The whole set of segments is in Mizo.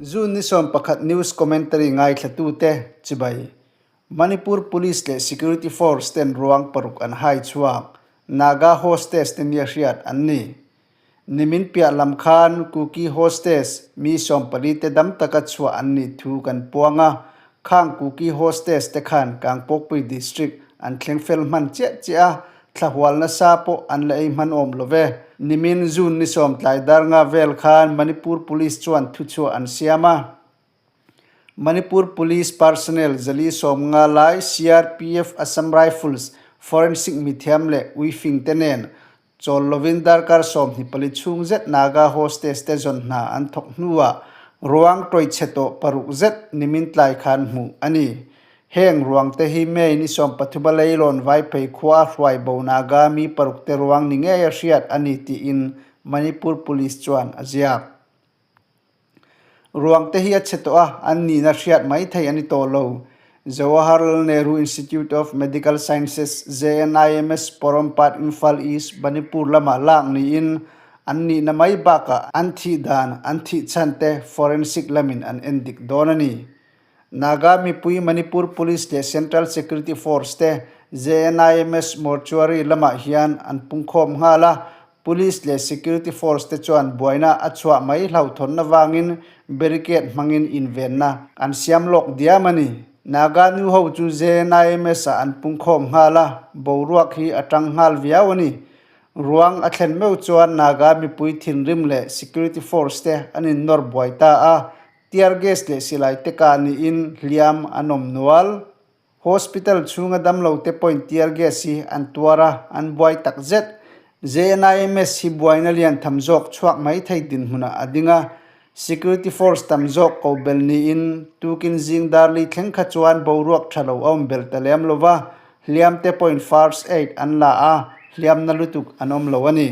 June ni 11 News Commentary ngaithlatute chibai. Manipur Police leh Security Force ten ruang paruk an hai chhuak. Naga hostage te nia hriat an ni. Nimin piah lam khan Kuki hostage mi 14 te dam taka chhuah an nih thu kan puang a, khang Kuki hostage te khan Kangpokpui District an thleng fel hman chiah chiah a, thlahual nasa pawh an la ei hman awm lo ve. Nimin June ni 10 tlai dar nga vel khan Manipur Police chuan thuchhuah an siam a. Manipur Police personnel 450 lai CRPF Assam Rifles Forensic mithiam leh uifing te nen Chawl lovin darkar 24 chhung zet Naga hostage te zawn hna an thawk hnuah ruang tawih chhe tawh paruk zet nimin tlai khan hmuh a ni. Heng ruang te hi May ni 13 a Leilawn Vaiphei khua hruai bo Naga mi paruk te ruang ni ngei a hriat a ni tiin Manipur Police chuan a ziak. Ruang te hi a chhe tawh a, an nihna hriat mai thei a ni tawh lo. Jawaharlal Nehru Institute of Medical Sciences, JNIMS, Porompat, Imphal East, Manipur lamah lak niin an nihna mai bakah an thih dan, an thih chhan te forensic lamin an en dik dawn a ni. Naga mipui Manipur Police leh Central Security Force te JNIMS mortuary lamah hian an pungkhawm nghal a, Police leh Security Force te chuan buaina a chhuah mai hlauhthawnna vangin barricade hmangin invenna an siam lawk diam a ni. Naga nu ho chu JNIMS ah an pungkhawm nghal a, boruak hi a tang nghal viau a ni. Ruang a thlen meuh chuan Naga mipui thinrim leh Security Force te an innawr buai ta a, Tear gas leh silai te kah niin hliam an awm nual. Hospital chhunga damlo te pawhin tear gas hi an tuar a, an buai tak zet. JNIMS hi buaina lian tham zawk chhuak mai thei dinhmunah a ding a, security force tam zawk ko bel niin tukin zing darli thleng kha chuan boruak tha lo a awm bel ta lem lo va, hliam te pawhin first aid an la a, hliamna lutuk an awm lo a ni.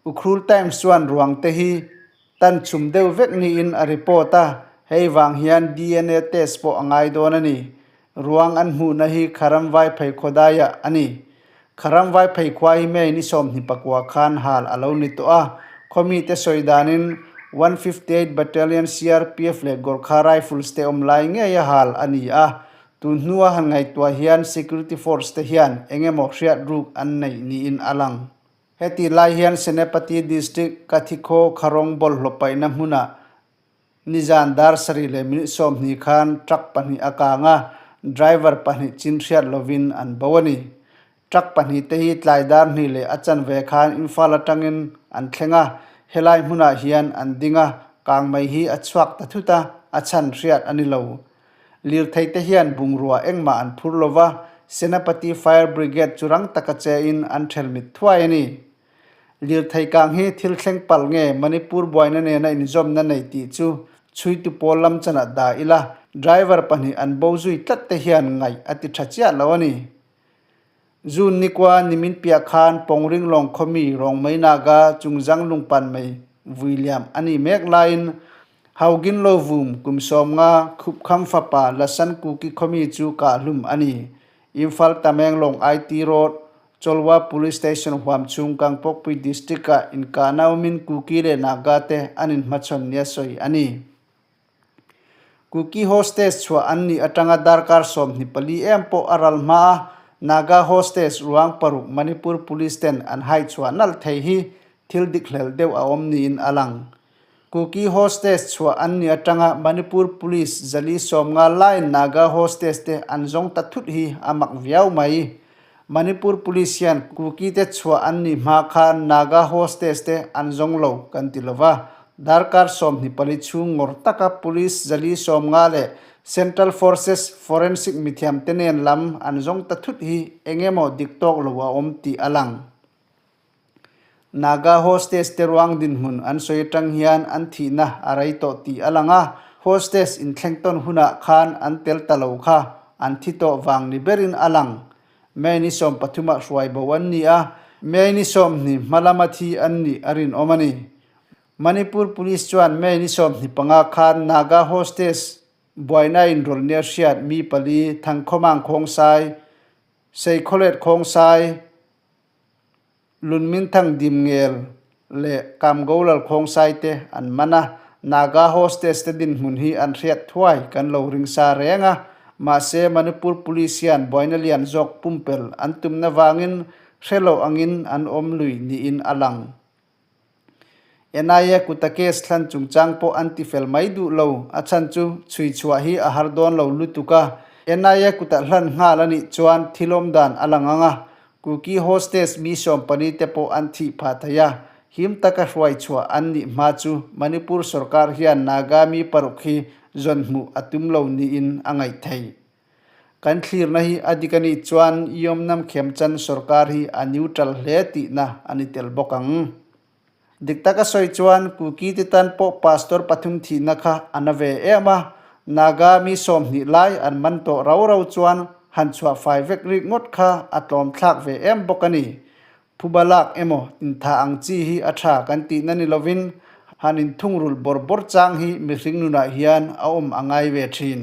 Ukhrul Times chuan ruang te hi tan chhum deuh vek niin a report a, hei vang hian DNA test pawh a ngai dawn a ni. Ruang an hmuhna hi Kharam Vaiphei khawdaiah a ni. Kharam Vaiphei khua hi May ni 24 khan hal a lo ni tawh a, khawmite sawi danin 158 Battalion CRPF leh Gorkha Rifles te awm lai ngeia hal a ni a, tun hnua han ngaihtuah hian Security Force te hian eng emaw hriat ruk an neih niin a lang. Heti lai hian Senapati District Kathikhaw Kharong bawlhhlawh paihna hmunah nizan dar sarih leh minute 20 khan truck pahnih a kang a, driver pahnih chin hriat lovin an bo a ni. Truck pahnih te hi tlai dar hnih leh a chanve khan Imphal atangin an thleng a, helai hmunah hian an ding a, kang mai hi a chhuak ta thut a, a chhan hriat a ni lo. Lirthei te hian bungrua engmah an phur lova, Senapati Fire Brigade chu rang taka chein an thelmit thuai a ni. Lirthei kang hi thil thleng palh nge Manipur buaina nena inzawmna nei tih chu chhuitu pawl lam chanah dah ila, driver pahnih an bo zui tlat te hian ngaih a ti tha chiah lo a ni. June nikua nimin piah khan Pawngring lawng khawmi Rongmei Naga chungzang lungpan mei vui liam a nih mek laiin Haugin lo vum kum 50 Khupkham fapa Lasan Kuki khawmi chu kahhlum a ni. Imphal Tamenglong IT Road, Cholwa Police Station huam chhung Kangpokpui District-ah inkahna awmin Kuki leh Naga te an inhmachhawn nia sawi a ni. Kuki hostage chhuah an nih atanga darkar 24 em pawh a ral hma a, Naga hostage ruang paruk Manipur Police ten an hai chhuah nalh thei hi thil dik hlel deuh a awm niin a lang. Kuki hostage chhuah an nih atanga Manipur Police 450 laiin Naga hostage te an zawng ta thut hi a mak viau mai. Manipur Police hian Kuki te chhuah an nih hma khan Naga hostage te an zawng lo kan ti lova, darkar 24 chhung ngawr taka Police 450 leh Central Forces Forensic mithiam te nen lam an zawng ta thut hi eng emaw dik tawk lo a awm tih a lang. Naga hostage te ruang dinhmun an sawi atang hian an thihna a rei tawh tih a lang a, hostage inthleng tawn hunah khan an tel ta lo kha an thi tawh vang ni berin a lang. May ni 13 ah hruai bo an ni a, May ni 20 hma lama thi an nih a rinawm a ni. Manipur Police chuan May ni 25 khan Naga hostage buaina inrawlh nia hriat mi pali Thangkhawmang Khawngsai, Seikhawlet Khawngsai, Lunmin Thang Dim Ngel leh Kamgo Lal Khawngsai te an man a, Naga hostage te dinhmun hi an hriat thuai kan lo ring sa reng a, mahse Manipur Police hian buaina lian zawk pumpel an tumna vangin hre lo angin an awm lui niin a lang. NIA kuta case thlan chungchang pawh an tifel mai duh lo, a chhan chu chhui chhuah hi a har dawn lo lutuk a, NIA kuta hlan nghal a nih chuan thil awmdan a lang ang a, Kuki hostage mi sawmpani te pawh an thih phah thei a, him taka hruai chhuah an nih hma chu Manipur sorkar hian Naga mi paruk hi zawn hmuh a tum lo niin a ngaih theih. Kan thlirna hi a dik a nih chuan Yomnam Khemchan sorkar hi a neutral hle tihna a ni tel bawk ang. Dik taka sawi chuan Kuki te tan pawh pastor pathum thihna kha a na ve em a, Naga mi 20 lai an man tawh rau rau chuan han chhuah fai vek rik ngawt kha a tlawm thlak ve em bawk a ni. Phuba lak emaw intha ang chi hi a tha kan tihna ni lovin han inthungrulh bawr bawr chang hi mihring nunah hian a awm a ngai ve thin.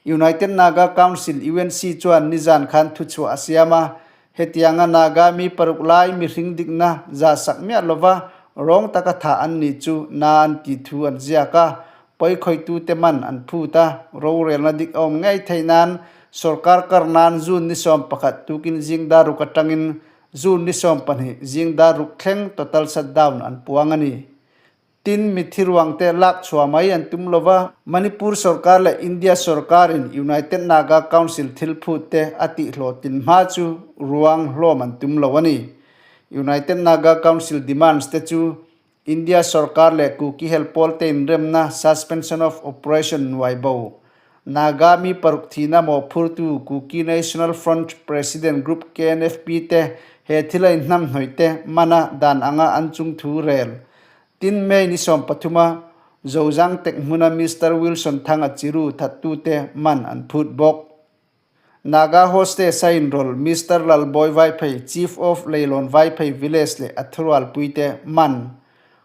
United Naga Council, UNC, chuan nizan khan thuchhuah a siam a, hetianga Naga mi paruk lai mihring dikna za sak miah lova rawng taka thah an nih chu na an ti thu an ziak a, pawikhawitute man an phut a, rorelna dik a awm ngei theih nan sorkar kar nan June ni 11 tukin zing dar ruk atangin June ni 12 zing dar ruk thleng total shutdown an puang a ni. Tin, mitthi ruangte lak chhuah mai an tum lo va, Manipur sorkar leh India sorkarin United Naga Council thil phutte a tihhlawhtlin hma chu ruang hlawm an tum lo a ni. United Naga Council demands te chu India sorkar leh Kuki hel pawlte inremna Suspension of Operation nuai bo, Naga mi paruk thihna mawhphurtu Kuki National Front President Group KNFP te he thil a inhnamhnawih te mana dan anga an chungthu rel. Tin, May ni 13 a Zozang tek hmuna Mister Wilson Thanga chiru thattute man an phut bawk. Naga hostage a inrawlh Mister Lalbawi Vaiphei, Chief of Leilawn Vaiphei Village leh a thurualpuite man.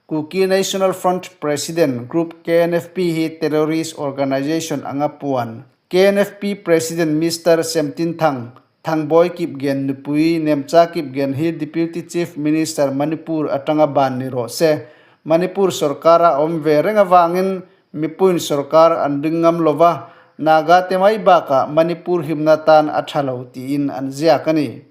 Kuki National Front President Group KNFP hi terrorist organization anga puan. KNFP President Mister Semtinthang, Thangbawi Kipgen nupui Nemcha Kipgen hi Deputy Chief Minister Manipur atanga ban ni rawh se. Manipur sorkara awm ve reng avangin Mipuiin sorkar an ring ngam lo va, Naga te mai bakah Manipur himna tan a tha lo tiin an ziak a ni.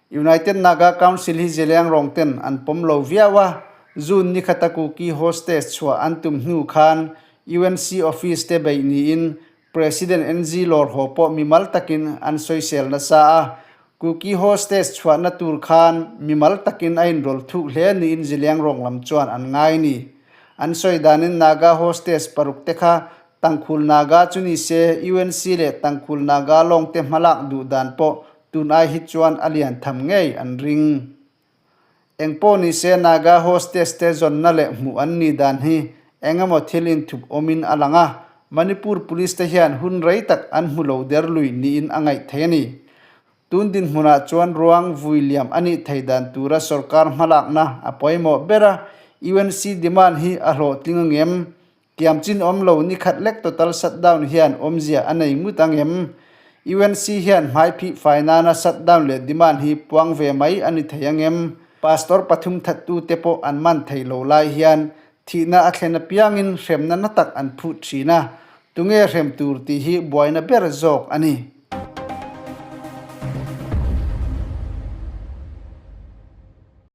United Naga Council hi Zeliang rawng ten an pawm lo viau a, June ni khata Kuki hostage chhuah an tum hnu khan UNC office te beih niin President NG Lawrhaw pawh mimal takin an sawisel nasa a, Kuki hostage chhuahna tur khan mimal takin a inrawl thuk hle niin Ziliang rawng lam chuan an ngai ni. An sawi danin Naga hostage paruk te kha Tangkhul Naga chu ni se UNC leh Tangkhul Naga lawngte hmalak duh dan pawh tun ai hi chuan a lian tham ngei an ring. Engpawh ni se Naga hostage te zawnna leh hmuh an nih dan hi eng emaw thil inthup awmin a lang a, Manipur Police te hian hun rei tak an hmu lo der lui niin a ngaih thei a ni. Tun dinhmunah chuan ruang vui liam a nih thei dan tura sorkar hmalakna a pawimawh ber a, UNC demand hi a hlawhtling angem? Tiam chin awm lo ni khat lek total shutdown hian awmzia a nei ngut ang em? UNC hian hmaiphih fai nana shutdown leh demand hi puang ve mai a ni thei ang em? Pastor pathum thattu te pawh an man thei lo lai hian thihna a thlen apiangin hremna na tak an phut thin a, tunge hrem tur tih hi buaina ber zawk a ni.